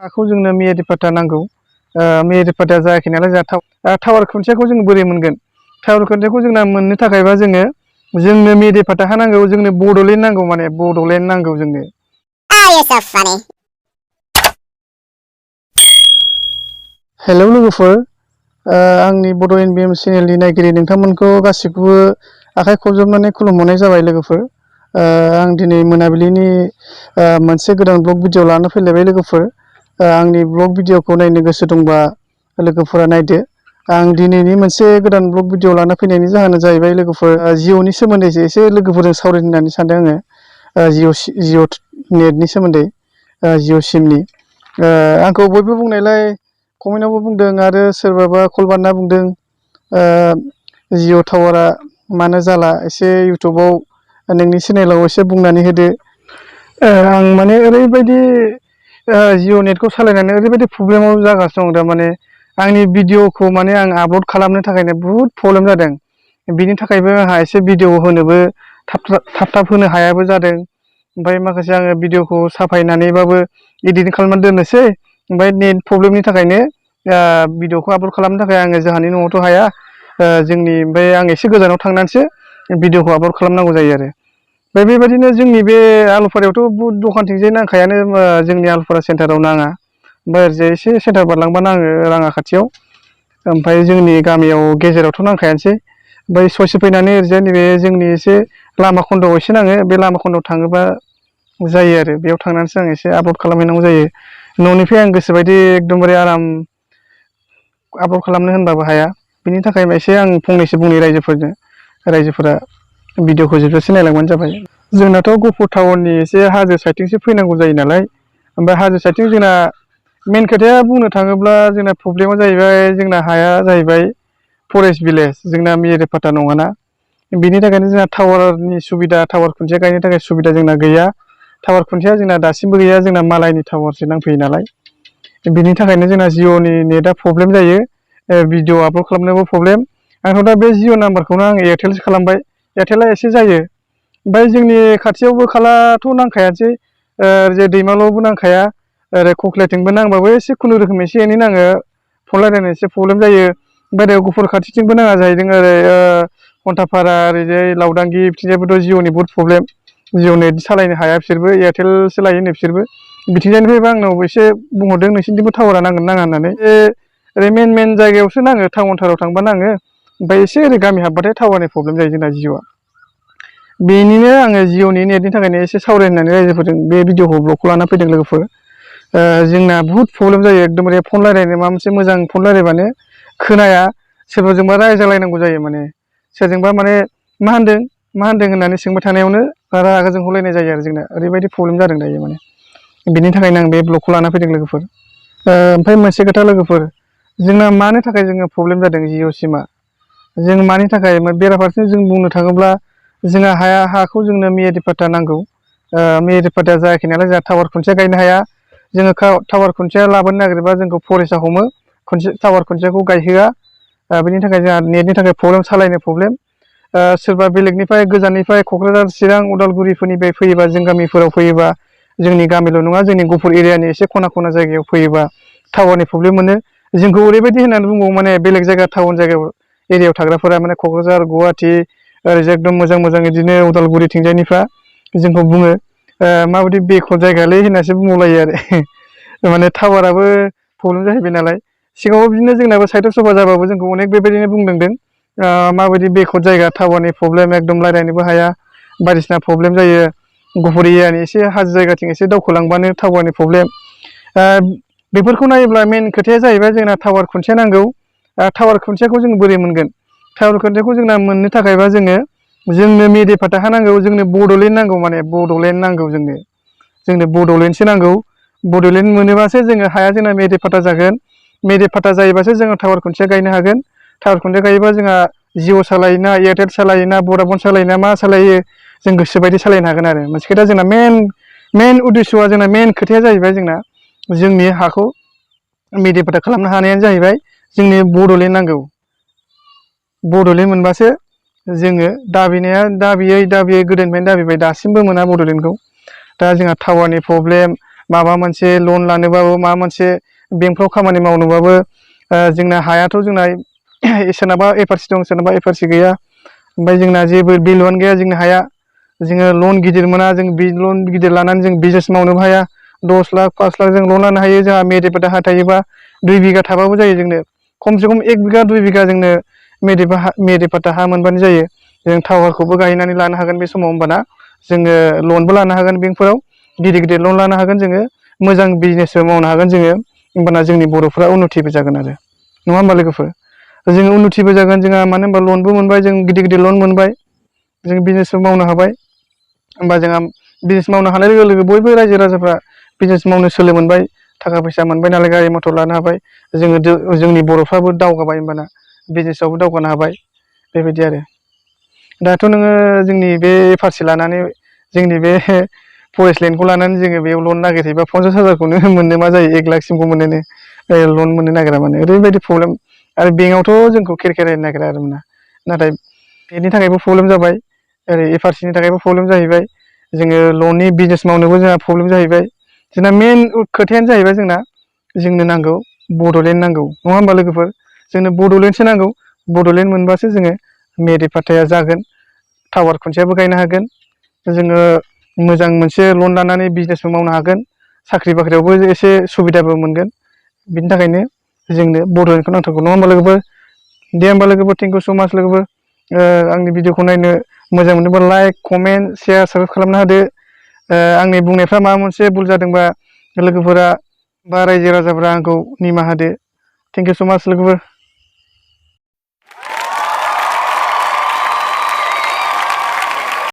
हाखौ जोंनो मियादि पाट्टा नांगौ। मियादि पाट्टा जायाखै नालाय जोंहा टावार खुन्थियाखौ जों बोरै मोनगोन? टावार खुन्थियाखौ जोंना मोननो थाखायबा जोंनो मियादि पाट्टा हा नांगौ, जोंनो बड'लेण्ड नांगौ, माने बड'लेण्ड नांगौ जोंनो। हेलौ लोगोफोर, आंनि बड' एनबिएम चेनेलनि नायगिरि नोंथांमोनखौ गासिखौबो आखाइ खबजबनानै खुलुमहरनाय जाबाय लोगोफोर। आं दिनै मोनाबिलिनि मोनसे गोदान ब्लग भिडिअ लाना फैलायबाय लोगोफोर। आंनि ब्लग भिडिअखौ नायनो गोसो दंबा लोगोफोरा नायदो। आं दिनैनि मोनसे गोदान ब्लग भिडिअ लाना फैनायनि जाहोना जाहैबाय लोगोफोर, जिअ'नि सोमोन्दैसो एसे लोगोफोरजों सावरायनो होननानै सानदों आङो। जिअ' नेटनि सोमोन्दै, जिअ' सिमनि। आंखौ बयबो बुंनायलाय कमेन्टआवबो बुंदों आरो सोरबाबा कल बानायना बुंदों, जिअ' टावारा मानो जाला, एसे इउटुबाव नोंनि चेनेलाव एसे बुंनानै होदो। आं माने ओरैबायदि जिअ' नेटखौ सालायनानै ओरैबायदि प्रब्लेमाव जागासिनो दं दा, माने आंनि भिडिअखौ माने आं आपल'ड खालामनो थाखायनो बुहुद प्रब्लेम जादों। बिनि थाखायबो आंहा एसे भिडिअ होनोबो थाब होनो हायाबो जादों। ओमफ्राय माखासे आङो भिडिअखौ साफायनानैबाबो इडिट खालामनानै दोननोसै, ओमफ्राय नेट प्रब्लेमनि थाखायनो भिडिअखौ आपल'ड खालामनो थाखाय आङो जोंहानि न'आवथ' हाया, ओमफ्राय आं एसे गोजानाव थांनानैसो भिडिअखौ आपल'ड खालामनांगौ जायो आरो। ओमफ्राय बेबायदिनो जोंनि बे आलुफारायावथ' बुहुद दखानथिंजाय नांखायानो, जोंनि आलुफारा सेन्टाराव नाङा। ओमफ्राय ओरैजाय एसे सेन्टार बारलांबा नाङो राङा खाथियाव। ओमफ्राय जोंनि गामियाव गेजेरावथ' नांखायानोसै। ओमफ्राय ससे फैनानै ओरैजाय नैबे जोंनि एसे लामा खन्द'आव एसे नाङो, बे लामा खन्द'आव थाङोबा जायो आरो। बेयाव थांनानैसो आं एसे आपल'ड खालामहैनांगौ जायो। न'निफ्राय आं गोसोबायदि एकदमबारे आराम आपल'ड खालामनो होनबाबो हाया। बिनि थाखाय एसे आं फंनैसो बुंनि रायजोफोरा भिडिअखौ जोबजासे नायलांबानो जाबाय। जोंनाथ' गहपुर टाउननि एसे हाजो साइडथिंसो फैनांगौ जायो नालाय, ओमफ्राय हाजो साइडथिं जोंना मेन खोथाया बुंनो थाङोब्ला जोंना प्रब्लेमा जाहैबाय, जोंना हाया जाहैबाय फरेस्ट भिलेज, जोंना मियादि पाट्टा नङाना। बिनि थाखायनो जोंहा टावारनि सुबिदा, टावार खुन्थिया गायनो थाखाय सुबिदा जोंना गैया। टावार खुन्थिया जोंना दासिमबो गैया, जोंना मालायनि टावारसो नांफैयो नालाय। बिनि थाखायनो जोंना जिअ'नि नेटआ प्रब्लेम जायो, भिडिअ आपल'ड खालामनोबो प्रब्लेम। आंथ' दा बे जिअ' नाम्बारखौनो आं एयारटेलसो खालामबाय। एयारटेला एसे जायो। ओमफ्राय जोंनि खाथियावबो खालाथ' नांखायासै, ओरैजाय दैमालुआवबो नांखाया, ओरै खख्लाथिंबो नांबाबो एसे खुनुरुखुम एसे एनै नाङो, फन रायलायनो एसे प्रब्लेम जायो। ओमफ्राय गहपुर खाथिथिंबो नाङा जाहैदों, ओरै खन्थाफारा, ओरैजाय लावदांगि, बिथिंजायबोथ' जिअ'नि बहुद प्रब्लेम। जिअ' नेट सालायनो हाया बिसोरबो, एयारटेलसो लायोनो बिसोरबो। बिथिंजायनिफ्रायबो आंनाव एसे बुंहरदों नोंसिनिथिंबो टावारा नांगोन नाङा होननानै। ओरै मेन जायगायावसो नाङो, टाउनथाराव थांबा नाङो। ओमफ्राय एसे ओरै गामि हाबबाथाय टावारनि प्रब्लेम जायो जोंना जिअ'आ। बेनिनो आङो जिअ'नि नेटनि थाखायनो एसे सावरायनानै रायजोफोरजों बे भिडिअखौ ब्लगखौ लाना फैदों लोगोफोर। जोंना बुहुद प्रब्लेम जायो, एकदमबारे फन रायलायनो माबा मोनसे मोजां फन रायलायबानो खोनाया, सोरबाजोंबा रायजालायनांगौ जायो। माने सोरजोंबा माने मा होनदों होननानै सोंबाय थानायावनो रागा जोंहरलायनाय जायो आरो। जोंना ओरैबायदि प्रब्लेम जादों दायो माने। बिनि थाखायनो आं बे ब्लगखौ लाना फैदों लोगोफोर। ओमफ्राय मोनसे खोथा लोगोफोर, जोंना मानो थाखाय प्रब्लेम जादों जिअ' सिमा, जों मानि थाखाय बेराफारसे जों बुंनो थाङोब्ला जोंहा हाखौ जोंनो मियादि पाट्टा नांगौ। मियादि पाट्टा जायाखै नालाय जोंहा टावार खुन्थिया गायनो हाया। जोङो टावार खुन्थिया लाबोनो नागिरबा जोंखौ फरेस्टआ हमो, टावार खुन्थियाखौ गायहोआ। बिनि थाखाय जोंहा नेटनि थाखाय प्रब्लेम, सालायनो प्रब्लेम। सोरबा बेलेगनिफ्राय गोजाननिफ्राय क'क्राझार, चिरां, उदालगुरिफोरनिफ्राय फैयोबा, जों गामिफोराव फैयोबा, जोंनि गामिल' नङा जोंनि गहपुर एरियानि एसे खना जायगायाव फैयोबा टावारनि प्रब्लेम मोनो। जोंखौ ओरैबायदि होननानै बुंबावो, माने बेलेग जायगा टाउन एरियायाव थाग्राफोरा, माने क'क्राझार, गुवाहाटि, ओरैजाय एकदम मोजां बिदिनो उदालगुरिथिंजायनिफ्रा जोंखौ बुङो, माबायदि बेकवार्ड जायगालै होननासो बुंबावलायो आरो। माने टावाराबो प्रब्लेम जाहैबाय नालाय। सिगाङाव बिदिनो जोंनाबो साइथ सफा जाबाबो जोंखौ अनेक बेबायदिनो बुंदों, माबायदि बेकवार्ड जायगा, टावारनि प्रब्लेम, एकदम रायलायनोबो हाया, बायदिसिना प्रब्लेम जायो। गहपुर एरियानि एसे हाजो जायगाथिं एसे दावखोलांबानो टावारनि प्रब्लेम। बेफोरखौ नायोब्ला मेन खोथाया जाहैबाय जोंना टावार खुन्थिया नांगौ। टावार खुन्थियाखौ जों बोरै मोनगोन? टावार खुन्थियाखौ जोंना मोननो थाखायबा जोंनो मियादि पाट्टा हा नांगौ, जोंनो बड'लेण्ड नांगौ, माने बड'लेण्ड नांगौ जोंनो बड'लेण्डसो नांगौ। बड'लेण्ड मोनोबासो जोङो हाया जोंना मियादि पाट्टा जागोन। मियादि पाट्टा जायोबासो जोङो टावार खुन्थिया गायनो हागोन। टावार खुन्थिया गायोबा जोंहा जिअ' सालायोना, एयारटेल सालायोना, भडाफन सालायोना, मा सालायो, जों गोसोबायदि सालायनो हागोन आरो। मोनसे खोथा जोंना मेन उद्देस्स'आ, जोंना मेन खोथाया जाहैबाय, जोंनि हाखौ मियादि पाट्टा खालामनो हानायानो जाहैबाय जोंनि बड'लेण्ड नांगौ। बड'लेण्ड मोनबासो जोङो दाबियै गोदोनिफ्रायनो दाबिबाय, दासिमबो मोना बड'लेण्डखौ। दा जोंहा टावारनि प्रब्लेम, माबा मोनसे लन लानोबाबो माबा मोनसे बेंकफ्राव खामानि मावनोबाबो जोंना हायाथ' जोंना सोरनाबा एफारसि दं सोरनाबा एफारसि गैया ओमफ्राय जोंना जेबो भेलुआनो गैया जोंनि हाया जोङो लन गिदिर मोना जों बे लन गिदिर लानानै जों बिजनेस मावनोबो हाया 10 लाख 5 लाख जों लन लानो हायो जोंहा मेडिपेटा हा थायोबा 2 बिघा थाबाबो जायो जोंनो खमसे खम 1 बिघा 2 बिघा जोंनो मेडिपेटा हा मोनबानो जायो जों टावारखौबो गायनानै लानो हागोन बे समाव होमबाना जोङो लनबो लानो हागोन बेंकफोराव गिदिर गिदिर लन लानो हागोन जोङो मोजां बिजनेसबो मावनो हागोन जोङो होमबाना जोंनि बर'फ्रा उन्नतिबो जागोन आरो नङा होमबा लोगोफोर जोङो उन्नतिबो जागोन जोंहा मानो होनबा लनबो मोनबाय जों गिदिर गिदिर लन मोनबाय जों बिजनेसबो मावनो हाबाय होमबा जोंहा बिजनेस मावनो हानाय लोगो लोगो बयबो रायजो राजाफ्रा बिजनेस मावनो सोलो मोनबाय थाखा फैसा मोनबाय नालाय गारि मथर लानो हाबाय जोङो जोंनि बर'फ्राबो दावगाबाय होमबाना बिजनेसावबो दावगानो हाबाय बेबायदि आरो दाथ' नोङो जोंनि बे फारसि लानानै जोंनि बे फरेस्ट लेण्डखौ लानानै जोङो बेयाव लन नागिरहैबा 50,000खौनो मोननो मा जायो 1 लाखसिमखौ मोनोनो लन मोननो नागिरा माने ओरैबायदि प्रब्लेम आरो बेंकआवथ' जोंखौ खेरखेरायनो नागिरा आरो नाथाय बेनि थाखायबो प्रब्लेम जाबाय ओरै एफारसिनि थाखायबो प्रब्लेम जाहैबाय जोङो लननि बिजनेस मावनोबो जोंहा प्रब्लेम जाहैबाय जोंना मेन खोथायानो जाहैबाय जोंनो नांगौ बड'लेण्ड नांगौ नङा होमबा लोगोफोर जोंनो बड'लेण्डसो नांगौ बड'लेण्ड मोनबासो जोङो मेडिपेटाया जागोन टावार खुन्थियाबो गायनो हागोन जोङो मोजां मोनसे लन लानानै बिजनेसबो मावनो हागोन साख्रि बाख्रियावबो एसे सुबिदाबो मोनगोन बिनि थाखायनो जोंनो बड'लेण्डखौ नांथारगौ नङा होमबा लोगोफोर दे होमबा लोगोफोर थेंक इउ स' माच लोगोफोर आंनि भिडिअखौ नायनो मोजां मोनदोंबा लाइक कमेन्ट शेयार साबस्क्राइब खालामना होदो आंनि बुंनायफ्रा माबा मोनसे भुल जादोंबा लोगोफोरा बा रायजो राजाफ्रा आंखौ निमाहा होदो थेंक इउ स' माच लोगोफोर